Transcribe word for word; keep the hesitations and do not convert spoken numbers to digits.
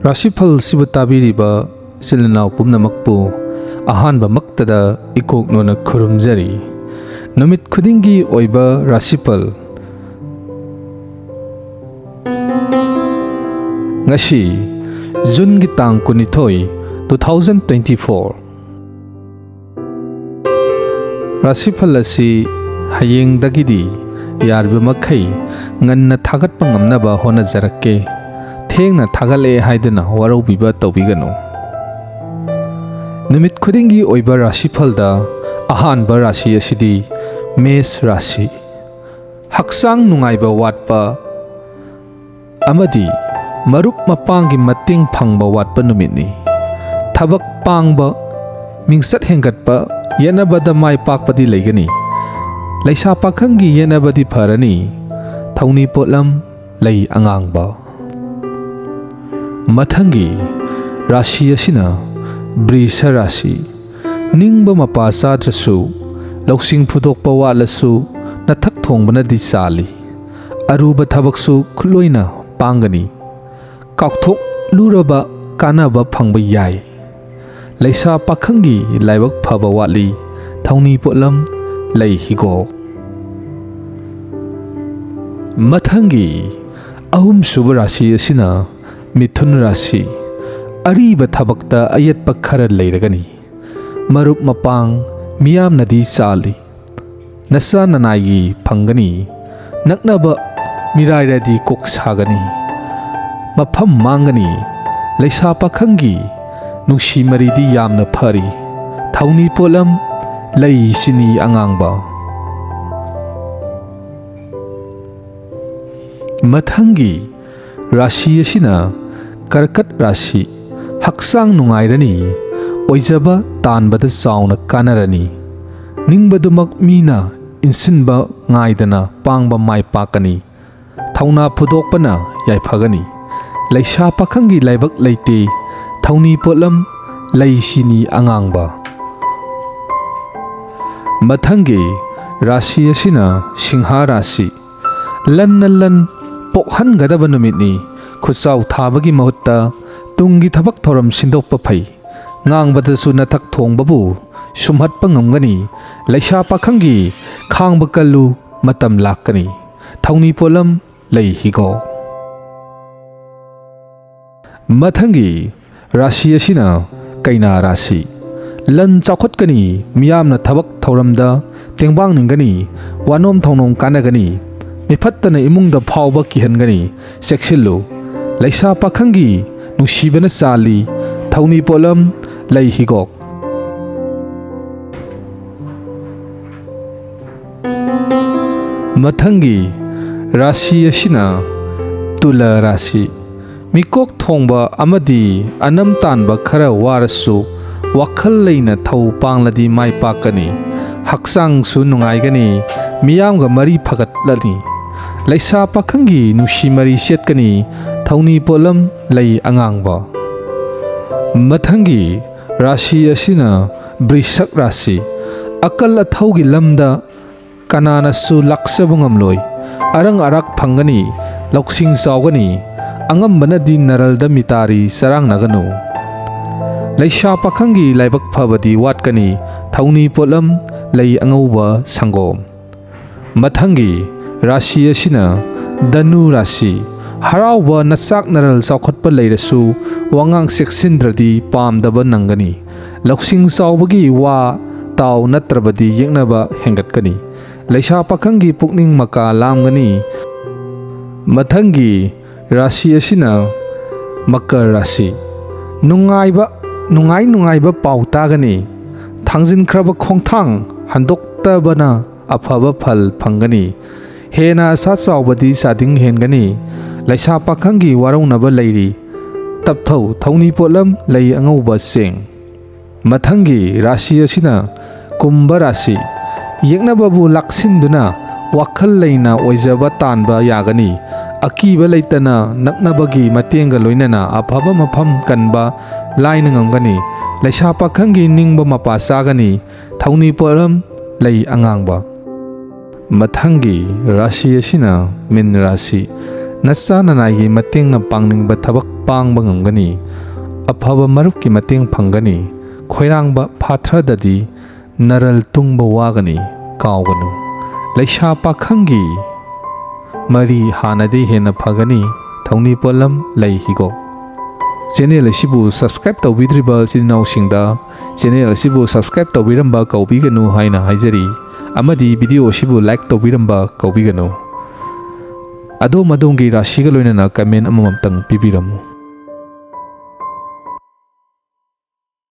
ꯔꯥꯁꯤꯐꯜꯁꯤꯕꯨ ꯇꯥꯕꯤꯔꯤꯕ ꯏꯆꯤꯜ ꯏꯅꯥꯎ ꯄꯨꯝꯅꯃꯛꯄꯨ ꯑꯍꯥꯟꯕꯃꯛꯇꯗ ꯏꯀꯣꯛꯅꯣꯅ ꯈꯨꯔꯨꯝꯖꯔꯤ꯫ ꯅꯨꯃꯤꯠ ꯈꯨꯗꯤꯡꯒꯤ ꯑꯣꯏꯕ ꯔꯥꯁꯤꯐꯜ꯫ ꯉꯁꯤ ꯖꯨꯟꯒꯤ ꯇꯥꯡ ꯀꯨꯟꯅꯤꯊꯣꯏ, two thousand twenty four꯫ ꯔꯥꯁꯤꯐꯜ ꯑꯁꯤ ꯍꯌꯦꯡꯗꯒꯤꯗꯤ ꯌꯥꯔꯤꯕ ꯃꯈꯩ ꯉꯟꯅ ꯊꯥꯒꯠꯄ ꯉꯝꯅꯕ ꯍꯣꯠꯅꯖꯔꯛꯀꯦ꯫ ꯊꯦꯡꯅ ꯊꯥꯒꯠꯂꯦ ꯍꯥꯏꯗꯨꯅ ꯋꯥꯔꯧꯕꯤꯕ ꯇꯧꯕꯤꯒꯅꯨ꯫ ꯅꯨꯃꯤꯠ ꯈꯨꯗꯤꯡꯒꯤ ꯑꯣꯏꯕ ꯔꯥꯁꯤꯐꯜꯗ ꯑꯍꯥꯟꯕ ꯔꯥꯁꯤ ꯑꯁꯤꯗꯤ ꯃꯦꯁ ꯔꯥꯁꯤ꯫ ꯍꯛꯆꯥꯡ ꯅꯨꯡꯉꯥꯏꯕ ꯋꯥꯠꯄ ꯑꯃꯗꯤ ꯃꯔꯨꯞ ꯃꯄꯥꯡꯒꯤ ꯃꯇꯦꯡ ꯐꯪꯕ ꯋꯥꯠꯄ ꯅꯨꯃꯤꯠꯅꯤ꯫ ꯊꯕꯛ ꯄꯥꯡꯕ, ꯃꯤꯡꯆꯠ ꯍꯦꯟꯒꯠꯄ, ꯌꯦꯠꯅꯕꯗ ꯃꯥꯏ ꯄꯥꯛꯄꯗꯤ ꯂꯩꯒꯅꯤ꯫ ꯂꯩꯁꯥ ꯄꯥꯈꯪꯒꯤ ꯌꯦꯠꯅꯕꯗꯤ ꯐꯔꯅꯤ꯫ ꯊꯧꯅꯤ ꯄꯣꯠꯂꯝ, ꯂꯩ ꯑꯉꯥꯡꯕ꯫ ꯃꯊꯪꯒꯤ ꯔꯥꯁꯤ ꯑꯁꯤꯅ ꯕ꯭ꯔꯤꯁ ꯔꯥꯁꯤ꯫ ꯅꯤꯡꯕ ꯃꯄꯥ ꯆꯥꯗ꯭ꯔꯁꯨ, ꯂꯧꯁꯤꯡ ꯐꯨꯗꯣꯛꯄ ꯋꯥꯠꯂꯁꯨ, ꯅꯊꯛ ꯊꯣꯡꯕꯅꯗꯤ ꯆꯥꯜꯂꯤ꯫ ꯑꯔꯨꯕ ꯊꯕꯛꯁꯨ ꯈꯨꯠꯂꯣꯏꯅ ꯄꯥꯡꯒꯅꯤ꯫ ꯀꯥꯎꯊꯣꯛꯂꯨꯔꯕ ꯀꯥꯟꯅꯕ ꯐꯪꯕ ꯌꯥꯏ꯫ ꯂꯩꯁꯥ ꯄꯥꯈꯪꯒꯤ ꯂꯥꯏꯕꯛ ꯐꯕ ꯋꯥꯠꯂꯤ꯫ ꯊꯧꯅꯤ ꯄꯣꯠꯂꯝ, ꯂꯩ ꯍꯤꯒꯣꯛ꯫ ꯃꯊꯪꯒꯤ ꯑꯍꯨꯝꯁꯨꯕ ꯔꯥꯁꯤ ꯑꯁꯤꯅ ꯃꯤꯊꯨꯟ ꯔꯥꯁꯤ꯫ ꯑꯔꯤꯕ ꯊꯕꯛꯇ ꯑꯌꯦꯠꯄ ꯈꯔ ꯂꯩꯔꯒꯅꯤ꯫ ꯃꯔꯨꯞ ꯃꯄꯥꯡ ꯃꯤꯌꯥꯝꯅꯗꯤ ꯆꯥꯜꯂꯤ꯫ ꯅꯆꯥ ꯅꯅꯥꯏꯒꯤ ꯐꯪꯒꯅꯤ꯫ ꯅꯛꯅꯕ ꯃꯤꯔꯥꯏꯔꯗꯤ ꯀꯣꯛ ꯁꯥꯒꯅꯤ꯫ ꯃꯐꯝ ꯃꯥꯡꯒꯅꯤ꯫ ꯂꯩꯁꯥ ꯄꯥꯈꯪꯒꯤ ꯅꯨꯡꯁꯤ ꯃꯔꯤꯗꯤ ꯌꯥꯝꯅ ꯐꯔꯤ꯫ ꯊꯧꯅꯤ ꯄꯣꯠꯂꯝ, ꯂꯩ ꯆꯤꯅꯤ ꯑꯉꯥꯡꯕ꯫ ꯃꯊꯪꯒꯤ ꯔꯥꯁꯤ ꯑꯁꯤꯅ ꯀꯔꯀꯠ ꯔꯥꯁꯤ꯫ ꯍꯛꯆꯥꯡ ꯅꯨꯡꯉꯥꯏꯔꯅꯤ꯫ ꯑꯣꯏꯖꯕ ꯇꯥꯟꯕꯗ ꯆꯥꯎꯅ ꯀꯥꯟꯅꯔꯅꯤ꯫ ꯅꯤꯡꯕꯗꯨꯃꯛ ꯃꯤꯅ ꯏꯟꯁꯤꯟꯕ ꯉꯥꯏꯗꯅ ꯄꯥꯡꯕ ꯃꯥꯏ ꯄꯥꯛꯀꯅꯤ꯫ ꯊꯧꯅꯥ ꯐꯨꯗꯣꯛꯄꯅ ꯌꯥꯏꯐꯒꯅꯤ꯫ ꯂꯩꯁꯥ ꯄꯥꯈꯪꯒꯤ ꯂꯥꯏꯕꯛ ꯂꯩꯇꯦ꯫ ꯊꯧꯅꯤ ꯄꯣꯠꯂꯝ, ꯂꯩ ꯆꯤꯅꯤ ꯑꯉꯥꯡꯕ꯫ ꯃꯊꯪꯒꯤ ꯔꯥꯁꯤ ꯑꯁꯤꯅ ꯁꯤꯡꯍꯥ ꯔꯥꯁꯤ꯫ ꯂꯟꯅ ꯂꯟ ꯄꯣꯛꯍꯟꯒꯗꯕ ꯅꯨꯃꯤꯠꯅꯤ꯫ ꯈꯨꯠꯆꯥꯎ ꯊꯥꯕꯒꯤ ꯃꯍꯨꯠꯇ ꯇꯨꯡꯒꯤ ꯊꯕꯛ ꯊꯧꯔꯝ ꯁꯤꯟꯗꯣꯛꯄ ꯐꯩ꯫ ꯉꯥꯡꯕꯗꯁꯨ ꯅꯊꯛ ꯊꯣꯡꯕꯕꯨ ꯁꯨꯝꯍꯠꯄ ꯉꯝꯒꯅꯤ꯫ ꯂꯩꯁꯥ ꯄꯥꯈꯪꯒꯤ ꯈꯥꯡꯕ ꯀꯜꯂꯨ, ꯃꯇꯝ ꯂꯥꯛꯀꯅꯤ꯫ ꯊꯧꯅꯤ ꯄꯣꯠꯂꯝ ꯂꯩ ꯍꯤꯒꯣꯛ꯫ ꯃꯊꯪꯒꯤ ꯔꯥꯁꯤ ꯑꯁꯤꯅ ꯀꯩꯅꯥ ꯔꯥꯁꯤ꯫ ꯂꯟ ꯆꯥꯎꯈꯠꯀꯅꯤ, ꯃꯤꯌꯥꯝꯅ ꯊꯕꯛ ꯊꯧꯔꯝꯗ ꯇꯦꯡꯕꯥꯡꯅꯤꯡꯒꯅꯤ, ꯋꯥꯅꯣꯝ ꯊꯧꯅꯣꯝ ꯀꯥꯟꯅꯒꯅꯤ, ꯃꯤꯐꯠꯇꯅ ꯏꯃꯨꯡꯗ ꯐꯥꯎꯕ ꯀꯤꯍꯟꯒꯅꯤ, ꯆꯦꯛꯁꯤꯜꯂꯨ꯫ ꯂꯩꯁꯥ ꯄꯥꯈꯪꯒꯤ ꯅꯨꯡꯁꯤꯕꯅ ꯆꯥꯜꯂꯤ, ꯊꯧꯅꯤ ꯄꯣꯠꯂꯝ ꯂꯩ ꯍꯤꯒꯣꯛ꯫ ꯃꯊꯪꯒꯤ ꯔꯥꯁꯤ ꯑꯁꯤꯅ ꯇꯨꯂꯥ ꯔꯥꯁꯤ꯫ ꯃꯤꯀꯣꯛ ꯊꯣꯡꯕ ꯑꯃꯗꯤ ꯑꯅꯝ ꯇꯥꯟꯕ ꯈꯔ ꯋꯥꯔꯁꯨ, ꯋꯥꯈꯜ ꯂꯩꯅ ꯊꯧ ꯄꯥꯡꯂꯗꯤ ꯃꯥꯏ ꯄꯥꯛꯀꯅꯤ꯫ ꯍꯛꯆꯥꯡꯁꯨ ꯅꯨꯡꯉꯥꯏꯒꯅꯤ, ꯃꯤꯌꯥꯝꯒ ꯃꯔꯤ ꯐꯒꯠꯂꯅꯤ꯫ ꯂꯩꯁꯥ ꯄꯥꯈꯪꯒꯤ ꯅꯨꯡꯁꯤ ꯃꯔꯤ ꯁꯦꯠꯀꯅꯤ, ꯊꯧꯅꯤ ꯄꯣꯠꯂꯝ ꯂꯩ ꯑꯉꯥꯡꯕ꯫ ꯃꯊꯪꯒꯤ ꯔꯥꯁꯤ ꯑꯁꯤꯅ ꯕ꯭ꯔꯤꯁꯛ ꯔꯥꯁꯤ꯫ ꯑꯀꯜ ꯑꯊꯧꯒꯤ ꯂꯝꯗ ꯀꯅꯥꯅꯁꯨ ꯂꯥꯛꯆꯕ ꯉꯝꯂꯣꯏ꯫ ꯑꯔꯪ ꯑꯔꯥꯛ ꯐꯪꯒꯅꯤ, ꯂꯧꯁꯤꯡ ꯆꯥꯎꯒꯅꯤ꯫ ꯑꯉꯝꯕꯅꯗꯤ ꯅꯔꯜꯗ ꯃꯤꯇꯥꯔꯤ ꯆꯔꯥꯡꯅꯒꯅꯨ꯫ ꯂꯩꯁꯥ ꯄꯥꯈꯪꯒꯤ ꯂꯥꯏꯕꯛ ꯐꯕꯗꯤ ꯋꯥꯠꯀꯅꯤ, ꯊꯧꯅꯤ ꯄꯣꯠꯂꯝ ꯂꯩ ꯑꯉꯧꯕ ꯁꯪꯒꯣꯝ꯫ ꯃꯊꯪꯒꯤ ꯔꯥꯁꯤ ꯑꯁꯤꯅ ꯙꯅꯨ ꯔꯥꯁꯤ꯫ ꯍꯔꯥꯎꯕ ꯅꯆꯥꯛ ꯅꯔꯜ ꯆꯥꯎꯈꯠꯄ ꯂꯩꯔꯁꯨ, ꯋꯥꯉꯥꯡ ꯆꯦꯛꯁꯤꯟꯗ꯭ꯔꯗꯤ ꯄꯥꯝꯗꯕ ꯅꯪꯒꯅꯤ꯫ ꯂꯧꯁꯤꯡ ꯆꯥꯎꯕꯒꯤ ꯋꯥ ꯇꯥꯎ ꯅꯠꯇ꯭ꯔꯕꯗꯤ ꯌꯦꯛꯅꯕ ꯍꯦꯟꯒꯠꯀꯅꯤ꯫ ꯂꯩꯁꯥ ꯄꯥꯈꯪꯒꯤ ꯄꯨꯛꯅꯤꯡ ꯃꯀꯥ ꯂꯥꯝꯒꯅꯤ꯫ ꯃꯊꯪꯒꯤ ꯔꯥꯁꯤ ꯑꯁꯤꯅ ꯃꯀꯔ ꯔꯥꯁꯤ꯫ ꯅꯨꯡꯉꯥꯏꯕ, ꯅꯨꯡꯉꯥꯏ ꯅꯨꯡꯉꯥꯏꯕ ꯄꯥꯎ ꯇꯥꯒꯅꯤ꯫ ꯊꯥꯡꯖꯤꯟꯈ꯭ꯔꯕ ꯈꯣꯡꯊꯥꯡ ꯍꯟꯗꯣꯛꯇꯕꯅ ꯑꯐꯕ ꯐꯜ ꯐꯪꯒꯅꯤ꯫ ꯍꯦꯟꯅ ꯑꯁꯥ ꯆꯥꯎꯕꯗꯤ ꯆꯥꯗꯤꯡ ꯍꯦꯟꯒꯅꯤ꯫ ꯂꯩꯁꯥ ꯄꯥꯈꯪꯒꯤ ꯋꯥꯔꯧꯅꯕ ꯂꯩꯔꯤ꯫ ꯇꯞꯊꯧ, ꯊꯧꯅꯤ ꯄꯣꯠꯂꯝ ꯂꯩ ꯑꯉꯧꯕ ꯆꯦꯡ꯫ ꯃꯊꯪꯒꯤ ꯔꯥꯁꯤ ꯑꯁꯤꯅ ꯀꯨꯝꯚ ꯔꯥꯁꯤ꯫ ꯌꯦꯛꯅꯕꯕꯨ ꯂꯥꯛꯁꯤꯟꯗꯨꯅ ꯋꯥꯈꯜ ꯂꯩꯅ ꯑꯣꯏꯖꯕ ꯇꯥꯟꯕ ꯌꯥꯒꯅꯤ꯫ ꯑꯀꯤꯕ ꯂꯩꯇꯅ ꯅꯛꯅꯕꯒꯤ ꯃꯇꯦꯡꯒ ꯂꯣꯏꯅꯅ ꯑꯐꯕ ꯃꯐꯝ ꯀꯟꯕ ꯂꯥꯏꯅ ꯉꯝꯒꯅꯤ꯫ ꯂꯩꯁꯥ ꯄꯥꯈꯪꯒꯤ ꯅꯤꯡꯕ ꯃꯄꯥ ꯆꯥꯒꯅꯤ꯫ ꯊꯧꯅꯤ ꯄꯣꯠꯂꯝ ꯂꯩ ꯑꯉꯥꯡꯕ꯫ ꯃꯊꯪꯒꯤ ꯔꯥꯁꯤ ꯑꯁꯤꯅ ꯃꯤꯟ ꯔꯥꯁꯤ꯫ ꯅꯆꯥ ꯅꯅꯥꯏꯒꯤ ꯃꯇꯦꯡꯅ ꯄꯥꯡꯅꯤꯡꯕ ꯊꯕꯛ ꯄꯥꯡꯕ ꯉꯝꯒꯅꯤ꯫ ꯑꯐꯕ ꯃꯔꯨꯞꯀꯤ ꯃꯇꯦꯡ ꯐꯪꯒꯅꯤ꯫ ꯈꯣꯏꯔꯥꯡꯕ ꯐꯥꯊ꯭ꯔꯗꯗꯤ ꯅꯔꯜ ꯇꯨꯡꯕ ꯋꯥꯒꯅꯤ, ꯀꯥꯎꯒꯅꯨ꯫ ꯂꯩꯁꯥ ꯄꯥꯈꯪꯒꯤ ꯃꯔꯤ ꯍꯥꯟꯅꯗꯤ ꯍꯦꯟꯅ ꯐꯒꯅꯤ꯫ ꯊꯧꯅꯤ ꯄꯣꯠꯂꯝ ꯂꯩ ꯍꯤꯒꯣꯛ꯫ ꯆꯦꯅꯦꯜ ꯑꯁꯤꯕꯨ subscribe ꯇꯧꯕꯤꯗ꯭ꯔꯤꯕ ꯏꯆꯤꯟ ꯏꯅꯥꯎꯁꯤꯡꯗ ꯆꯦꯅꯦꯜ ꯑꯁꯤꯕꯨ subscribe ꯇꯧꯕꯤꯔꯝꯕ ꯀꯧꯕꯤꯒꯅꯨ ꯍꯥꯏꯅ ꯍꯥꯏꯖꯔꯤ, ꯑꯃꯗꯤ video ꯑꯁꯤꯕꯨ like ꯇꯧꯕꯤꯔꯝꯕ ꯀꯧꯕꯤꯒꯅꯨ꯫ ꯑꯗꯣꯝ ꯑꯗꯣꯝꯒꯤ ꯔꯥꯁꯤꯒ ꯂꯣꯏꯅꯅ comment ꯑꯃꯃꯝꯇꯪ ꯄꯤꯕꯤꯔꯝꯃꯨ꯫